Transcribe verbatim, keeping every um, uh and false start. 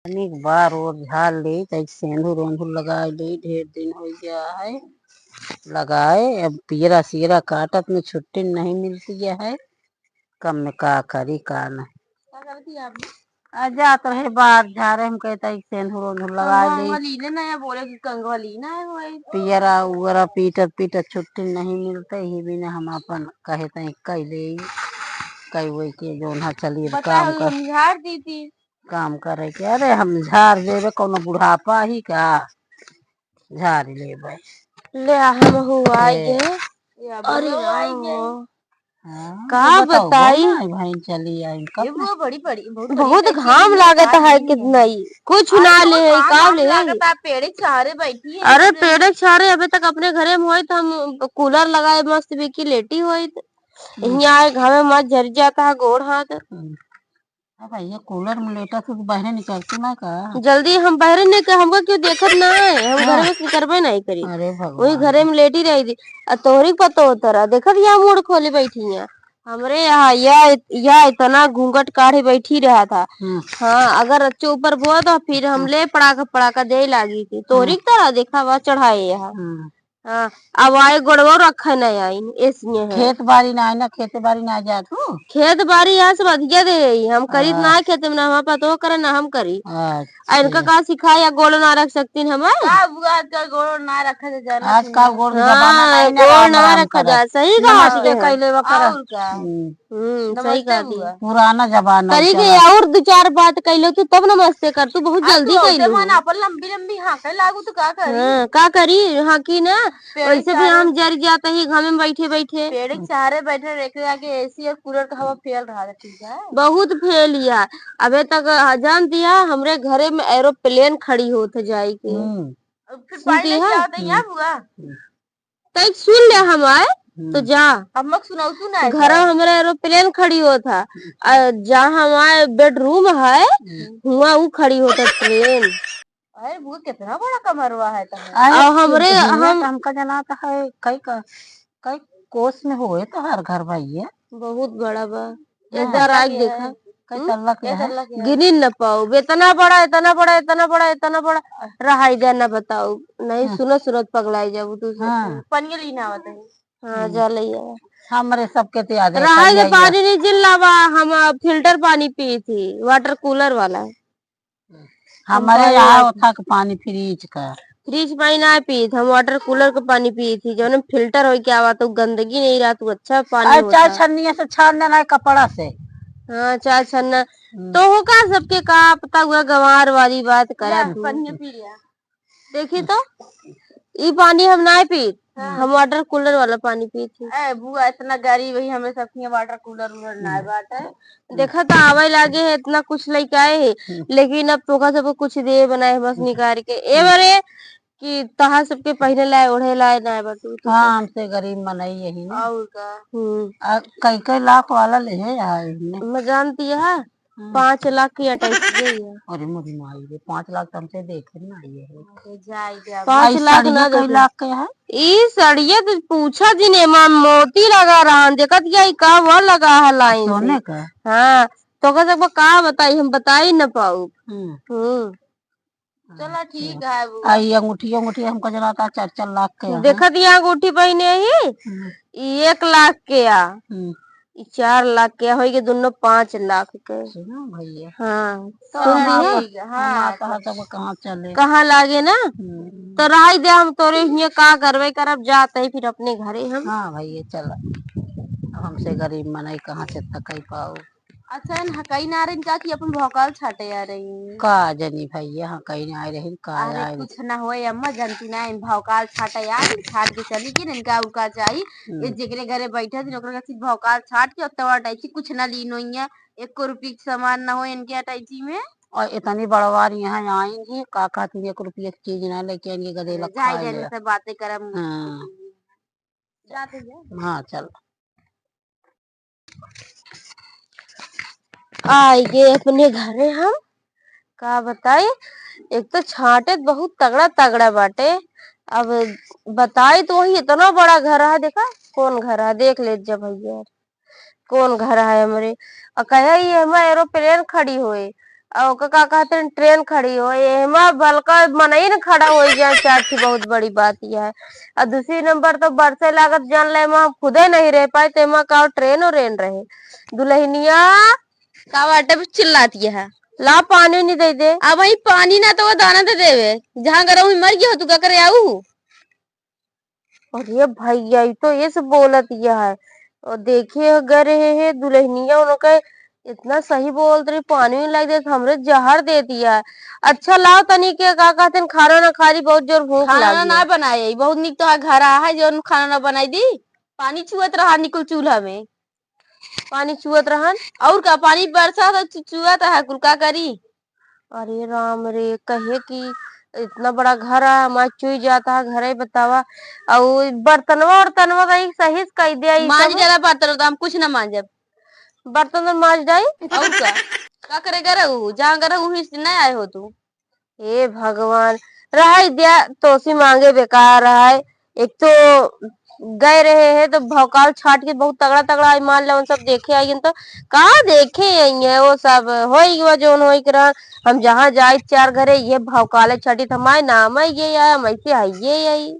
तनिक बार ओर झार लेई, तनिक सेंधुर ओंधुर लगाए लेई, ढेर दिन होइ गया है लगाए। अब पियरा सियरा काटत में छुट्टी नहीं मिलती है, कम में का करी का नहीं। का करती आप? आ जात रहे बार झारे, हम कहता एक सेंधुर ओंधुर लगाए लेई। कंघवा लीने ना, या बोले कि कंघवा लीना है भाई। पियरा उगरा पीटत पीटत छुट्टी नहीं मिलते, ही बिना हम अपन कहे तई कई लेई, कई वही के जोन हा चली अब बताओ, काम कर। हम झार दी थी। काम करे के, अरे हम झार देबे, कौनो बुढ़ापा ही का झार लेबे। ले आ, हम हुआ ए। ये। ये अरे बुआ आई राम गई। हो। हाँ, का ये बताओ, बताई? ना, भाई चली आई, कब ये ना? बुआ बड़ी बड़ी, बहुत बहुत बढ़िया घाम बैठी है, लागत का है नहीं है? कितना ही। कुछ अरे ना बहुत ले, घाम का वाम ले? लागत है, पेड़े के सहारे बैठी है अरे एकदम। पेड़े के सहारे अबे तक अपने घरे में होई तो हम कूलर लगाए मस्त बिकी लेटी होई तो हम्म। यहाँ आए घामे मत झर जाता है गोड़ हाथ। हम्म। अब भैया कूलर में लेटा तू तो बाहरे निकलती ना का? जल्दी हम बाहरे नहीं के, हमका क्यों देखत ना है, हम हाँ। घर में से निकलबे नहीं करी। अरे भगवान। वही घरे में लेटी रही थी। आ तोहरी पतो होता रहा, देखत या मुड़ खोले बैठी हैं। हमरे यहाँ या, या इतना घूंघट काढ़े बैठी रहा था। हम्म। हाँ, अगर अच्छे ऊपर बोआ तो फिर हम हम्म। ले पड़ाका पड़ाका दे लागी थी। तोहरी हम्म। तरह देखा बा चढ़ाए यहाँ। हम्म। हाँ, अब आए गोड़वा रखे नहीं आई, ऐसी है। खेत बारी ना आए ना, खेते बारी ना जात हो? खेत बारी यहाँ से बधिया दे आई, हम करीत हाँ। ना खेत में, ना हमारा पतो करे, ना हम करी। अच्छा। आ इनका का सिखाए या गोड़ ना रख सकतीन हमार? का बुआ आजकल गोड़ ना रखा जा, जाना आजकल चाहिए। गोड़ हाँ, जमाना नहीं ना गोड़ रहा, ना आराम रखा करा। जा, सही कहा नमस्ते आपने। कैले बा करा। और का? हम्म। हम्म, सही नमस्ते कहा थी। बुआ। पुराना जमाना करी के चला। और दो चार बात कह लो तू, तब नमस्ते कर, तू बहुत आ, जल्दी तू कह औरते लो। मन अपन लंबी लंबी हाँके लागू, तो का करी? हाँ, का करी? हाँ की ना? पेड़ वैसे भी चारे हम जर जाते ही घर में बैठे बैठे। पेड़ के सहारे बैठे रहे, एकरे आगे एसी और कूलर का हवा फेल रहा था, ठीक है? बहुत फेल या। अबे तक, आ, जान दिया, हमरे घरे में एरोप्लेन खड़ी होत है जाई के। हम्म। अब फिर सुनती पानी लेके है? आओ तो यहाँ हम्म। बुआ। तैक सुन ले हमार, तो हम्म। जा। अब मत सुनाओ, सुना है घरा क्या? हमरा एरोप्लेन खड़ी होत है, हम्म। आ, जहाँ हमार बेडरूम है, हम्म। हुआ उ खड़ी होत है ट्रेन। अरे बुआ, कितना बड़ा कमरवा है तहार। अरे, और हमरे, हियाँ हम तो हमका जनात है, कई क-, कई कोस में होए तोहार घर भैया। बहुत बड़ा बा। हाँ। एक बार आके देखा। कई हम्म? तल्ला के कै है? तल्ला के है? गिनी न पाउब। इतना बड़ा, इतना बड़ा, इतना बड़ा, इतना बड़ा। रहाई दे न बताउब। नहीं हाँ। सुनत सुनत पगलाई जाबू तू सब। हाँ। पनिया लीना आवत है। हाँ, हम्म। जा ले आवा। हमरे सबके तो याद है, रहाई दे, पनिया पानी नहीं जिन लावा, हम, आ, फिल्टर पानी पी थी, वाटर कूलर वाला। हमरे हमका यहाँ याद ओथा के पानी फ्रिज का। फ्रिज पानी ना पीत, हम वाटर कूलर के पानी पीत ही, जौन में फिल्टर होई के आवत, उ गंदगी नहीं रहत, उ अच्छा पानी अरे होता। चार छन्निया से छान देना है कपड़ा से। हाँ, चार छन्ना। हम्म। तो हो का सबके का पता हुआ गंवार वाली बात करा ला, तू। पनिया पी लिया। देखी तो, ई पानी हम ना पीत, हाँ। हम वाटर कूलर वाला पानी पीत ही। ए, बुआ इतना गरीब है, हमें सब के वाटर कूलर उलर ना हम्म। बाटे। देखा तो आवे लागे है, इतना कुछ लेके आए है, हम्म। लेकिन अब तोका सबको कुछ दे बनाए बस हम्म। निकाल के। ए हम्म। बारे कि तहा सबके पहने लाए, ओढ़े लाए ना बाटू, तो हाँ, सब। हमसे गरीब मनई यही ना। और का? हम्म। आ, कई कई लाख वाला ले है यार इनमें। मैं जानती है, हम्म। पाँच लाख की अटैची है ये। अरे मोरी माई रे, पाँच लाख तो हमसे देखे ना ये है। अरे जाए दे अब। पाँच लाख ना कई देखे। लाख के है? ई सड़िया तो पूछा जिन, एमा मोती लगा रहा, देखत या ई का वो लगा है लाइन सोने से। का? हाँ, तो का सबको का बताई, हम बताई न पाऊ। हम्म। हम्म। चला ठीक है बुआ। आ, ई अंगूठी, अंगूठी हमका जनाता चार चार लाख के है। देखत या अंगूठी पहने ही, हम्म। ई एक लाख के आ, हम्म। ई चार लाख के आ, होई के दुनो पाँच लाख के। सुनो भैया। हाँ, तो सुन ली है? ठीक है, हाँ, हम आता है तब कहाँ चले? कहाँ लागे ना? हम्म। तो रहाई दे, हम तोरे हियाँ का करबे करब, जात ही फिर अपने घरे हम। हाँ भैया, चला। अब हमसे गरीब मनई कहाँ से तकई पाऊ? अच्छा, इन हकई ना रही का कि अपन भौकाल छाटे आ रही? का जनी भैया, हकई ना रही, का अरे, आए कुछ ना होए अम्मा, जनती ना, इन भौकाल छाटे आ रही, छाट के चली गई, इनका और का चाही? हम्म। ये जेकरे घरे बैठे थी, ओकरे का सिर्फ भौकाल छाट के, और तवा टाइप से कुछ ना लीन होई है, एको रुपये के सामान ना हो इनके अटैची में। और इतनी बड़वार यहाँ आएंगी, का कहती एक रुपये की चीज ना लेके आएंगी, गदेला जाए खाए जाने ले। से बातें करम। हाँ। जाते हैं। हाँ, चल। आइगे अपने घरे हम, का बताई, एक तो छांटे बहुत तगड़ा तगड़ा बाटे। अब बताई तो वही इतना बड़ा घर है, देखा कौन घर है, देख ले जब भैया कौन घर है हमरे। और कहे ये हमार एरोप्लेन खड़ी होए, और ओका का कहते हैं, ट्रेन खड़ी हो, एमा बलका मनई न खड़ा होइ जाए, चार ठे बहुत बड़ी बात यह है। और दूसरी नंबर तो बरसे लागत जान ले, एमा हम खुदे नहीं रह पाए, तो एमा का ट्रेन और रेन रहे। दुल्हनिया का बाटे पे चिल्लाती है? ला पानी नहीं दे दे। अब वही पानी ना तो वो दाना दे देवे, जहाँ गरम हुई मर गया हो, तू का करे आऊ? अरे भैया, ई तो ऐसे बोलत यह है। और देखे गए रहे हैं दुल्हनिया, उनके इतना सही बोलत रही, पानी नहीं लाई देत, हमरे जहर दे दिया है। अच्छा लाओ तनी के का कहते हैं, खाना ना खा ली, बहुत जोर भूख खाना लागी ना है। बनाए, बहुत निक तो घर आ है, जो खाना ना बनाई दी। पानी चुअत रहा निकुल चूल्हा में। पानी चुअत रहन। और का, पानी बरसा तो चु-, चुअत है, कुल का करी? अरे राम रे, कहे कि इतना बड़ा घर है, हमार चुई जाता है घरे, बतावा। और बर्तनवा उर्तनवा तो एक सही से कई दे, ई मांज सब। ज्यादा बर्तन तो हम कुछ ना मांजब। बर्तन तो मांज जाई। और का, का करे गरहू, जहाँ गरहू वहीं से नहीं आए हो तू। हे भगवान, रहाई द्या, तोसी मांगे बेकार रहाय। एक तो गए रहे हैं तो भौकाल छाट के बहुत तगड़ा तगड़ा आई, मान लो उन सब देखे आई तो का देखे आई है, वो सब होई गवा जौन होई के रहन। हम जहाँ जाई चार घरे ये भौकाले छाटी, तो हमारे नाम है ये आय, हम ऐसे है ये आई।